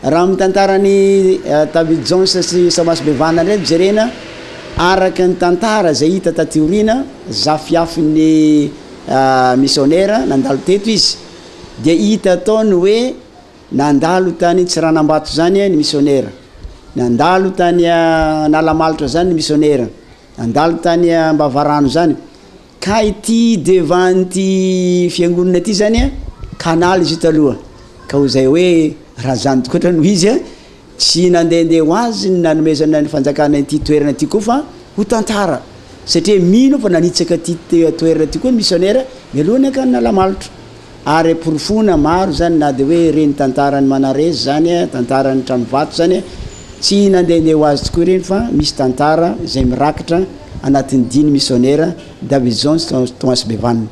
Raha amin'ny tantaran'i David Jones sy Thomas Bevan indray no jerena, araka ny tantara izay hita taty aoriana, zafiafin'ny misionera nandalo teto izy, dia hita tao ny hoe nandalo tany Tsiranambato izany ny misionera, nandalo tany Analamalotra izany ny misionera, nandalo tany Ambavarano izany. Ka ity devant ity fiangonana ity zany a, canal izy io taloha, ka ho zay hoe raha zany tokoatra no izy a, tsy nandehandeha ho azy ny nanomezana ny fanjakana ity toerana ity koa fa ho tantara, satria mino aho fa nanitsaka ity toerana ity koa ny missionnaire mialoha ny hankany Analamalotra, ary porofoina maro zany na de hoe ireny tantaran'i Manarezy zany a, tantaran'ny Tranovato zany a, Tsy nandehandeha ho azy tokoa ireny fa misy tantara izay mirakitra anatin'ny dihy ny misionera David Jones Thomas Bevan.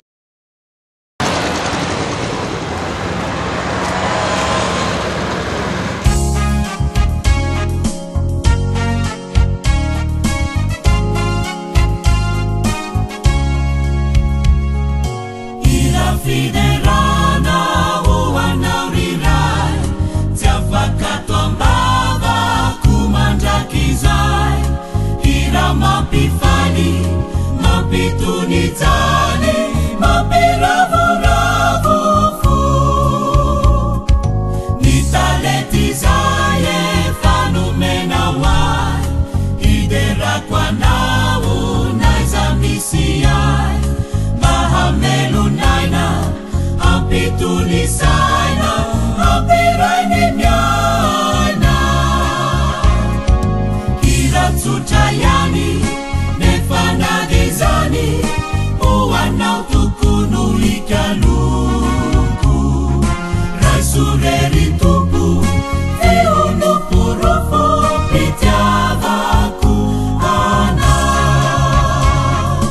Hira fiderana ho anao ry Ray, tsy afaka ato am-bavako mandrakizay. Hira mampifaly, mampitony jaly, mampiravoravo fo. Ny talenta izay efa nomenao ahy, hiderako anao n'aiza misy ahy. Mba hamelon'aina, hampitony saina, hampiray ny miaina. Hira tsotra ihany, nefa na dia izany, ho anao tokoa no ikaloko. Raiso re ry Tompo, feo no porofom-pitiavako anao.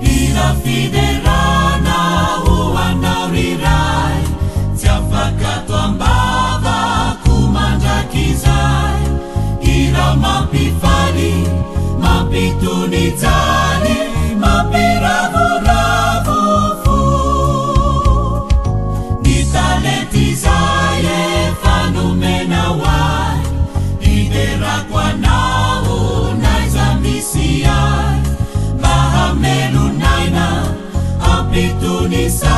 Hira fiderana ho anao ry Ray, tsy afaka ato am-bavako mandrakizay. Hira mampifaly, mampitony jaly, mampiravoravo fo. Ny talenta izay efa nomenao ahy, hiderako anao n'aiza misy ahy, mba hamelon'aina, hampitony saina.